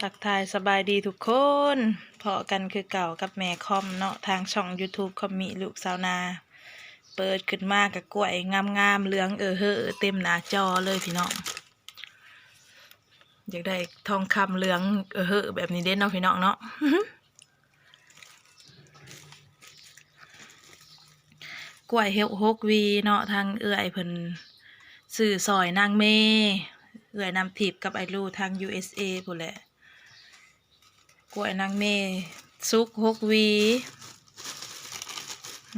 ທັກທາຍສະບາຍດີທຸກຄົນ, ພໍ້ກັນຄືເກົ່າກັບແມ່ຄອມເນາະ ທາງຊ່ອງ YouTube ຄອມມິລູກຊາວນາ. ເປີດຂຶ້ນມາກະກ້ວຍງາມໆ ເຫຼືອງເອີເຮີເຕັມໜ້າຈໍເລີຍພີ່ນ້ອງ. ຢາກໄດ້ທອງຄຳເຫຼືອງເອີເຮີແບບນີ້ເດ້ເນາະພີ່ນ້ອງເນາະ. ກ້ວຍຫົກ ຫົກຫວີເນາະ ທາງເອື້ອຍເພິ່ນຊື້ຊ່ອຍນາງເມ, ເອື້ອຍນ້ຳທິບກັບອ້າຍລູທາງ USA ພຸ້ນແຫຼະ. ກ້ວຍນາງເມສຸກຫົກຫວີ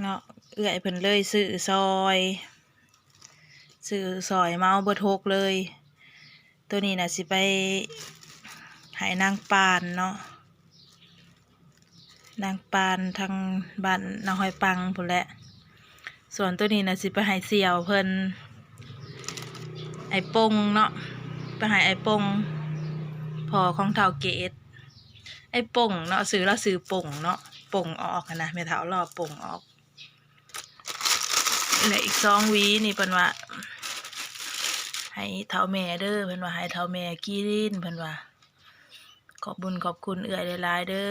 ເນາະ ເອື້ອຍເພິ່ນເລີຍຊື້ຊ່ອຍ ຊື້ຊ່ອຍເໝົາເບິດຫົກເລີຍ. ໂຕນີ້ນະຊິໄປໃຫ້ນາງປານເນາະ ນາງປານທາງບ້ານນາຫ້ອຍປັງພຸ້ນແຫຼະ. ສ່ວນໂຕນີ້ນະຊິໄປໃຫ້ສ່ຽວເພິ່ນ ອ້າຍປົງເນາະ ໄປໃຫ້ອ້າຍປົງ ພໍ່ຂອງທ້າວເກດ. ອ້າຍປົງເນາະ ຊື່ລາວຊື່ປົງເນາະ ປົງອອກຫັ້ນນະ ແມ່ເຖົ້າລໍປົງອອກ. ແລະອີກສອງຫວີນີ້ເພິ່ນວ່າໃຫ້ເຖົ້າແມ່ເດີ ເພິ່ນວ່າໃຫ້ເຖົ້າແມ່ກິນ ເພິ່ນວ່າ. ຂອບບຸນຂອບຄຸນເອື້ອຍຫຼາຍໆເດີ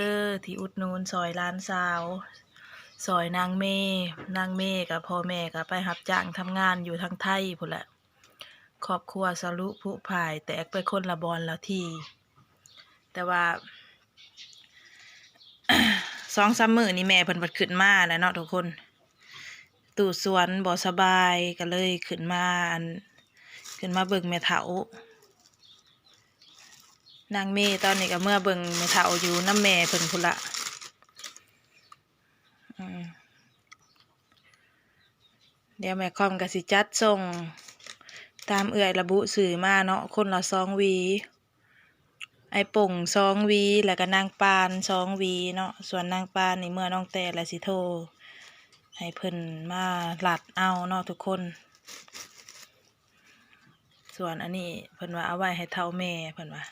ທີ່ອຸດໜູນຊ່ອຍຫຼານສາວ ຊ່ອຍນາງເມ. ນາງເມກະພໍ່ແມ່ກະໄປຮັບຈ້າງທຳງານຢູ່ທາງໄທພຸ້ນແຫຼະ. ຄອບຄົວສະລຸຜຸພ່າຍ ແຕກໄປຄົນລະບ່ອນລະທີ່. ແຕ່ວ່າ ສອງສາມມື້ນີ້ແມ່ເພິ່ນພັດຂຶ້ນມາແລ້ວເນາະທຸກຄົນ. ຕູ້ສວນບໍ່ສະບາຍ ກະເລີຍຂຶ້ນມາ ອັນ ຂຶ້ນມາເບິ່ງແມ່ເຖົ້າ. ນາງເມຕອນນີ້ກະເມືອເບິ່ງແມ່ເຖົ້າຢູ່ນຳແມ່ເພິ່ນພຸ້ນລະ. ອືມ ດຽວແມ່ຄອມກະຊິຈັດສົ່ງຕາມເອື້ອຍລະບຸຊື່ມາເນາະ ຄົນລະສອງຫວີ. ອ້າຍປົງສອງຫວີ ແລ້ວກະນາງປານສອງຫວີເນາະ. ສ່ວນນາງປານນີ້ເມືອໜອງແຕ ແລ້ວຊິໂທໃຫ້ເພິ່ນມາລັດເອົາເນາະທຸກຄົນ. ສ່ວນອັນນີ້ເພິ່ນວ່າເອົາໄວ້ໃຫ້ເຖົ້າແມ່ ເພິ່ນວ່າ.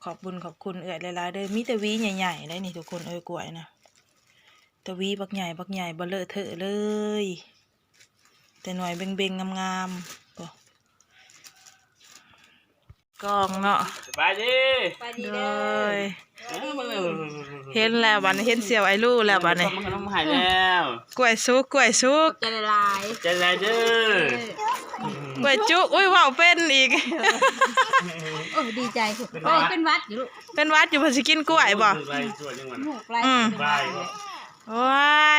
ຂອບບຸນຂອບຄຸນເອື້ອຍຫຼາຍໆເດີ ມີແຕ່ຫວີໃຫຍ່ໆເດ້ນີ້ທຸກຄົນເອີຍ ກ້ວຍນະ ແຕ່ຫວີບັກໃຫຍ່ບັກໃຫຍ່ ບໍ່ເລີເທີເລີຍ ແຕ່ໜ່ວຍເບັ່ງໆງາມໆ. ໂອ້ ກອງເນາະ ສະບາຍດີ ສະບາຍດີເດີ ໂດຍ ເອີ ເຫັນແລ້ວບັດນີ້ ເຫັນສ່ຽວອ້າຍລູແລ້ວບັດນີ້ ມາຂະໜົມໃຫ້ແລ້ວ ກ້ວຍສຸກ ກ້ວຍສຸກ ຂອບໃຈຫຼາຍໆ ຂອບໃຈຫຼາຍເດີ ເອີ ກ້ວຍຈຸກ ອຸ້ຍ ເວົ້າເປັນອີກ ໂອ້ຍ ດີໃຈ ເປັນຫວັດ ເປັນຫວັດຢູ່ລູກ ເປັນຫວັດຢູ່ ເພິ່ນຊິກິນກ້ວຍບໍ່? ອືມ ໂອ້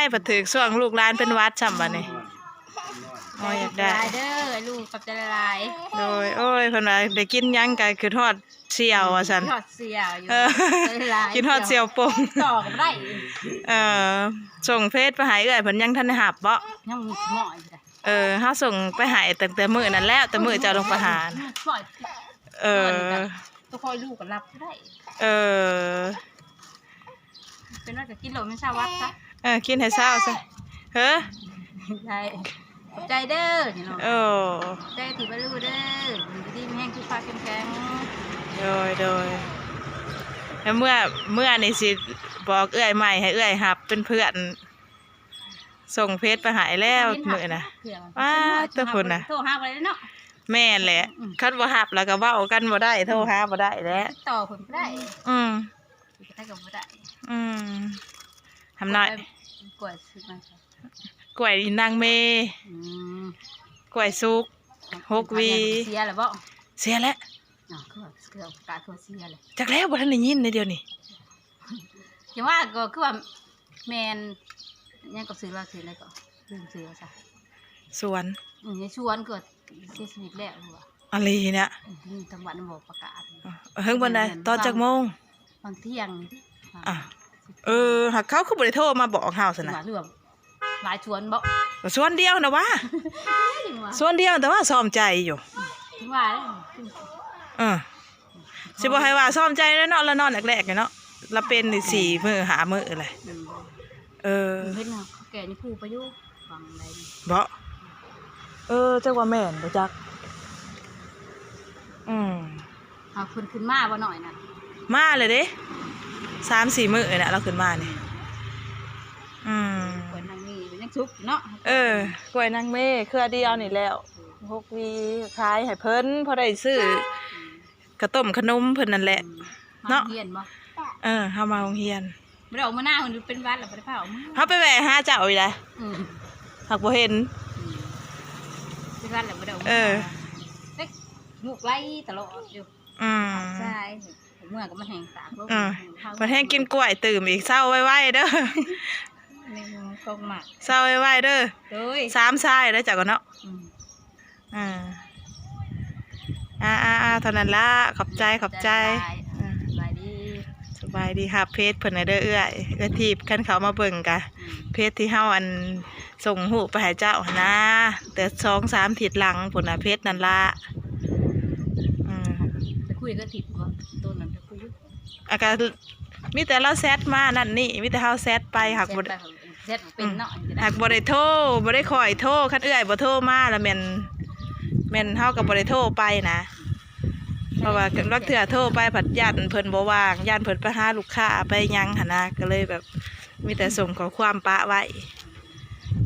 ຍ ພັດຖືກຊ່ວງລູກຫຼານເປັນຫວັດຊ້ຳບັດນີ້. ໂອ້ຍ ຢາກໄດ້ຫຼາຍເດີລູກ ຂອບໃຈຫຼາຍໆ ໂດຍ. ໂອ້ຍ ເພິ່ນວ່າໄດ້ກິນຫຍັງກະຄິດຮອດສ່ຽວວ່າຊັ້ນ ຄິດຮອດສ່ຽວຢູ່ ເອີ ຄິດຮອດສ່ຽວປົງ ຕິດຕໍ່ກະບໍ່ໄດ້ ເອີ ສົ່ງເຟສໄປໃຫ້ເອື້ອຍເພິ່ນ ຍັງທັນໄດ້ຮັບບໍ່? ຍັງໝໍ້ຢູ່ເດ້ ເອີ ເຮົາສົ່ງໄປໃຫ້ຕັ້ງແຕ່ມື້ນັ້ນແລ້ວ ແຕ່ມື້ເຈົ້າລົງໄປຫາ ເອີ ໂຕຄອຍລູກກະຮັບບໍ່ໄດ້ ເອີ ເປັນຫວັດກະກິນໂລດ ມັນເຊົາຫວັດຊະ ເອີ ກິນໃຫ້ເຊົາຊະ ເຮີ ໃຊ່ ຂອບໃຈເດີ ໂອ້ ຂອບໃຈທີ່ມາລູເດີ ຢູ່ດີມີແຮງ ສຸຂະພາບເຂັ້ມແຂງ ໂດຍ ໂດຍ. ແລ້ວເມື່ອ ເມື່ອນີ້ຊິບອກເອື້ອຍໃໝ່ໃຫ້ເອື້ອຍຮັບເປັນເພື່ອນ ສົ່ງເຟສໄປໃຫ້ແລ້ວມື້ນະ ປາດໂທ້ ພຸ້ນນະ ໂທຫາບໍ່ໄດ້ເນາະ ແມ່ນແຫຼະ ອືມ ຄັນບໍ່ຮັບແລ້ວກະເວົ້າກັນບໍ່ໄດ້ ໂທຫາບໍ່ໄດ້ແຫຼະ ຕິດຕໍ່ເພິ່ນບໍ່ໄດ້ ອືມ ໃຜກະບໍ່ໄດ້ ອືມ ຫຳນ້ອຍ ກ້ວຍສຸກ ກ້ວຍນາງເມ ອືມ ກ້ວຍສຸກ ຫົກຫວີ ເສຍແລ້ວບໍ່? ເສຍແລ້ວ ອ້າວ ຄືວ່າ ຄືວ່າປະກາດຄືວ່າເສຍແລ້ວ ຈັກແລ້ວ ບໍ່ທັນໄດ້ຍິນໃນດຽວນີ້ ຈັ່ງວ່າກໍຄືວ່າ ແມ່ນ ຫຍັງກໍຊື່ລາວຊື່ໃດກໍ ລືມຊື່ລາວຊະ ສວນ ອືມ ໃນສວນກໍເສຍຊີວິດແລ້ວວ່າ ອີ່ຫຼີນະ ອືມ ທາງບ້ານບອກປະກາດ ເຫິງປານໃດ? ຕອນຈັກໂມງ? ຕອນທ່ຽງນີ້ຕິ ອ່າ ເອີ ຫາກເຂົາຄືບໍ່ໄດ້ໂທມາບອກເຮົາຊັ້ນນະ ຫຼືວ່າຫຼາຍສວນບໍ? ສວນດຽວຫັ້ນນະຫວາ ສວນດຽວ ແຕ່ວ່າຊອມໃຈຢູ່ ເອີ ຊິບໍ່ໃຫ້ວ່າຊອມໃຈແລ້ວເນາະ ລະນອນແອກໆຢູ່ເນາະ ລະເປັນສີ່ມື້ຫ້າມື້ແຫຼະ ອືມ ເອີ ເຫັນເຂົາແກ່ນີ້ຜູ້ໄປຢູ່ ຫວັງໃດ ເບາະ ເອີ ຈັກວ່າແມ່ນບໍ່ຈັກ ອືມ ເອົາ ເພິ່ນຂຶ້ນມາບໍ່ນ້ອຍນະ ມາແລ້ວເດ້ ສາມສີ່ມື້ແລ້ວລາວຂຶ້ນມານີ້ ອືມ ກ້ວຍນາງເມຍັງສຸກເນາະ ເອີ ກ້ວຍນາງເມເຄືອດຽວນີ້ແລ້ວ ຫົກຫວີ ຂາຍໃຫ້ເພິ່ນ ພໍໄດ້ຊື້ ອືມ ກະຕົ້ມຂະໜົມເພິ່ນນັ້ນແຫຼະ ອືມ ເນາະ ມາໂຮງຮຽນບໍ່? ເອີ ເຮົາມາໂຮງຮຽນ ບໍ່ໄດ້ອອກມາໜ້າ ເພິ່ນເປັນຫວັດແລ້ວ ບໍ່ໄດ້ພາອອກມາ. ເຮົາໄປແວ່ຫາເຈົ້າອີກແຫຼະ ອືມ ຫາກບໍ່ເຫັນ ອືມ ເປັນຫວັດແລ້ວບໍ່ໄດ້ອອກມາ. ເອີ ເປັກ ລູກໄຫຼຕະຫຼອດຢູ່. ອືມ ໃຊ່ ເມື່ອກໍມາແຮງຕາກລົງ ອືມ ເພິ່ນແຮງກິນກ້ວຍຕື່ມອີກ ເຊົາໄວໆເດີ ແມ່ນຂອງມັກ ເຊົາໄວໆເດີ. ໂດຍ ສາມຊາຍແລ້ວເຈົ້າກໍເນາະ. ອືມ ອ່າ ອ່າໆໆ ເທົ່ານັ້ນລະ ຂອບໃຈ ຂອບໃຈ ຂອບໃຈຫຼາຍໆ. ອ່າ ສະບາຍດີ ສະບາຍດີ ຮັບເພຈເພິ່ນແດ່ເດີເອື້ອຍ ເອື້ອຍທິບ ຄັນເຂົາມາເບິ່ງກະ ອືມ ເພຈທີ່ເຮົາ ອັນ ສົ່ງຮູບໄປໃຫ້ເຈົ້າຫັ້ນນະ ແຕ່ສອງສາມທິດຫຼັງພຸ້ນນະ ເພຈນັ້ນລະ. ອືມ ໄປຄຸຍກັບທິບບໍ່? ໂຕນັ້ນໄປຄຸຍຢູ່ ອາ ກະມີແຕ່ລາວແຊັດມານັ້ນນີ້ ມີແຕ່ເຮົາແຊັດໄປ ຫາກບໍ່ ແຊັດບໍ່ເປັນເນາະ ອືມ ຫາກບໍ່ໄດ້ໂທ ບໍ່ໄດ້ຄ່ອຍໂທ ຄັນເອື້ອຍບໍ່ໂທມາລະແມ່ນ ແມ່ນເຮົາກໍບໍ່ໄດ້ໂທໄປນະ ເພາະວ່າລາງເທື່ອໂທໄປພັດຢ້ານເພິ່ນບໍ່ວ່າງ ຢ້ານເພິ່ນໄປຫາລູກຄ້າໄປຫຍັງຫັ້ນນະ ກໍເລີຍແບບມີແຕ່ສົ່ງຂໍ້ຄວາມປະໄວ້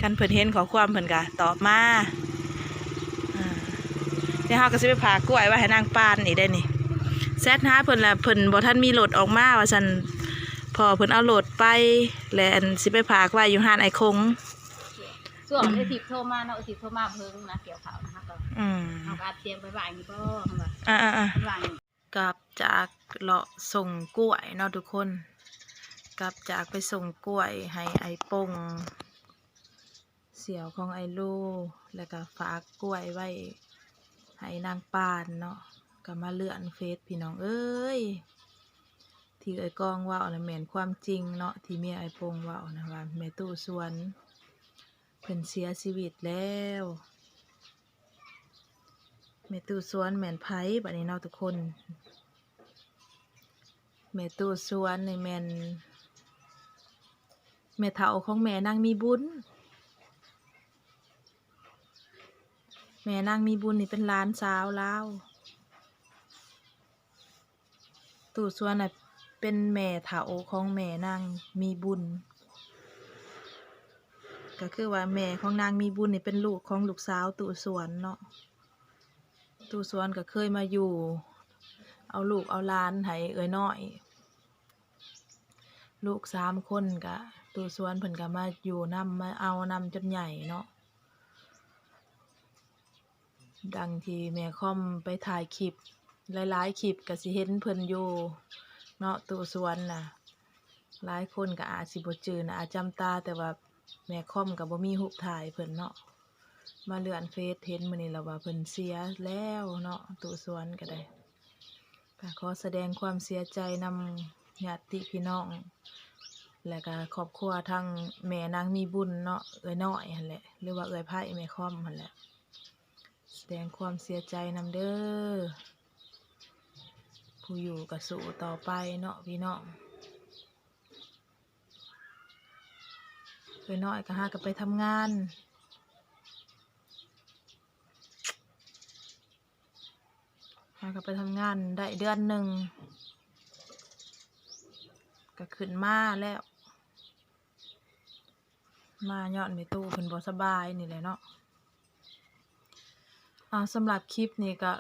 ຄັນເພິ່ນເຫັນຂໍ້ຄວາມເພິ່ນກໍຕອບມາ. ອ່າ ແລ້ວເຮົາກໍຊິໄປຝາກກ້ວຍໄວ້ໃຫ້ນາງປານອີກໄດ໋ນີ້ ແຊັດຫາເພິ່ນລະ ເພິ່ນບໍ່ທັນມີລົດອອກມາວ່າຊັ້ນ ພໍ່ເພິ່ນເອົາລົດໄປ ແລະ ອັນ ຊິໄປຝາກໄວ້ຢູ່ຮ້ານອ້າຍຄົງ. ຊ່ວງ ອືມ ເອື້ອຍທິບໂທມາເນາະ ເອື້ອຍທິບໂທມາເພິ່ງນະ ກ່ຽວເຂົ້ານະ ເຮົາກໍ ອືມ ເຮົາກໍອັດສຽງໄປວ່າຢູ່ບໍ່ ເຮົາວ່າ ອ່າໆໆ ວ່າ ກັບຈາກເລາະສົ່ງກ້ວຍເນາະທຸກຄົນ ກັບຈາກໄປສົ່ງກ້ວຍໃຫ້ອ້າຍປົງ ສ່ຽວຂອງອ້າຍລູ ແລ້ວກໍຝາກກ້ວຍໄວ້ໃຫ້ນາງປານເນາະ ກໍມາເລື່ອນເຟສ ພີ່ນ້ອງເອີຍ ທີ່ເອື້ອຍກອງເວົ້ານະແມ່ນຄວາມຈິງເນາະ ທີ່ເມຍອ້າຍປົງເວົ້ານະ ວ່າແມ່ຕູ້ສວນເພິ່ນເສຍຊີວິດແລ້ວ. ແມ່ຕູ້ສວນແມ່ນໃຜບາດນີ້ເນາະທຸກຄົນ? ແມ່ຕູ້ສວນນີ້ແມ່ນແມ່ເຖົ້າຂອງແມ່ນາງມີບຸນ. ແມ່ນາງມີບຸນນີ້ເປັນຫຼານສາວລາວ. ຕູ້ສວນນະເປັນແມ່ເຖົ້າຂອງແມ່ນາງມີບຸນ ກໍຄືວ່າແມ່ຂອງນາງມີບຸນນີ້ເປັນລູກຂອງລູກສາວຕູ້ສວນເນາະ. ຕູ້ສວນກໍເຄີຍມາຢູ່ເອົາລູກເອົາຫຼານໃຫ້ເອື້ອຍນ້ອຍ ລູກສາມຄົນ ກະຕູ້ສວນເພິ່ນກໍມາຢູ່ນຳ ມາເອົານຳຈົນໃຫຍ່ເນາະ. ດັ່ງທີ່ແມ່ຄອມໄປຖ່າຍຄລິບ ຫຼາຍໆຄລິບກໍຊິເຫັນເພິ່ນຢູ່ເນາະ ຕູ້ສວນນະ. ຫຼາຍຄົນກໍອາດຊິບໍ່ຈື່ໜ້າຈຳຕາ ແຕ່ວ່າແມ່ຄອມກໍບໍ່ມີຮູບຖ່າຍເພິ່ນເນາະ. ມາເລື່ອນເຟສເຫັນມື້ນີ້ລະວ່າເພິ່ນເສຍແລ້ວເນາະ ຕູ້ສວນກໍໄດ້. ກໍຂໍສະແດງຄວາມເສຍໃຈນຳຍາດຕິພີ່ນ້ອງ ແລະກະຄອບຄົວທາງແມ່ນາງມີບຸນເນາະ ເອື້ອຍນ້ອຍຫັ້ນແຫຼະ ຫຼືວ່າເອື້ອຍໄພ ແມ່ຄອມຫັ້ນແຫຼະ. ສະແດງຄວາມເສຍໃຈນຳເດີ. ຜູ້ຢູ່ກໍສູ້ຕໍ່ໄປເນາະພີ່ນ້ອງ. ເອື້ອຍນ້ອຍກໍຫາກໍໄປທຳງານ ຫາກໍໄປທຳງານໄດ້ເດືອນໜຶ່ງ ກໍຂຶ້ນມາແລ້ວ. ມາຍ້ອນແມ່ຕູ້ເພິ່ນບໍ່ສະບາຍນີ້ແຫຼະເນາະ. ເອົາ ສຳລັບຄລິບນີ້ກໍ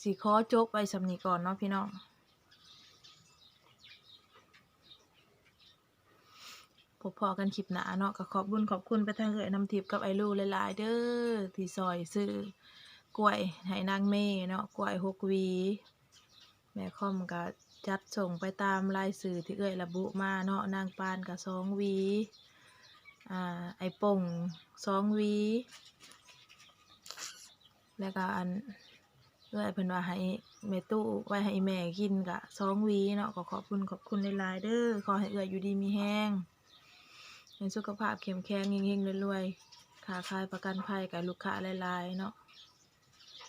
ຊິຂໍຈົບໄວ້ສ່ຳນີ້ກ່ອນເນາະພີ່ນ້ອງ. ພົບພໍ້ກັນຄລິບໜ້າເນາະ. ກໍຂອບບຸນຂອບຄຸນໄປທາງເອື້ອຍນ້ຳທິບກັບອ້າຍລູຫຼາຍໆເດີ ທີ່ຊ່ອຍຊື້ກ້ວຍໃຫ້ນາງເມເນາະ ກ້ວຍຫົກຫວີ. ແມ່ຄອມກໍຈັດສົ່ງໄປຕາມລາຍຊື່ທີ່ເອື້ອຍລະບຸມາເນາະ. ນາງປານກໍສອງຫວີ ອ່າ ອ້າຍປົງສອງຫວີ ແລ້ວກໍອັນ ເອື້ອຍເພິ່ນວ່າໃຫ້ແມ່ຕູ້ໄວ້ໃຫ້ແມ່ກິນກະສອງຫວີເນາະ. ກໍຂອບຄຸນຂອບຄຸນຫຼາຍໆເດີ. ຂໍໃຫ້ເອື້ອຍຢູ່ດີມີແຮງ ໃຫ້ສຸຂະພາບເຂັ້ມແຂງ ເຮັງໆລວຍໆ ຄ້າຂາຍປະກັນໄພກັບລູກຄ້າຫຼາຍໆເນາະ.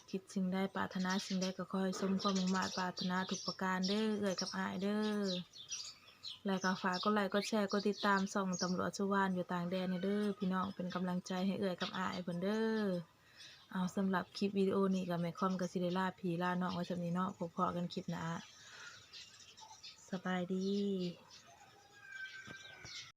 ຄິດສິ່ງໃດປາດຖະໜາສິ່ງໃດກໍຂໍໃຫ້ສົມຄວາມມຸ່ງມາດປາດຖະໜາທຸກປະການເດີ ເອື້ອຍກັບອ້າຍເດີ. ແລ້ວກໍຝາກກົດໄລກົດແຊ ກົດຕິດຕາມຊ່ອງຕຳຫຼວດສຸວານຢູ່ຕ່າງແດນນີ້ເດີ ພີ່ນ້ອງ ເປັນກຳລັງໃຈໃຫ້ເອື້ອຍກັບອ້າຍເພິ່ນເດີ. ເອົາ ສຳລັບຄລິບວິດີໂອນີ້ກໍແມ່ຄອມກໍຊິໄດ້ລາພີ່ລານ້ອງໄວ້ສ່ຳນີ້ເນາະ. ພົບພໍ້ກັນຄລິບໜ້າ. ສະບາຍດີ.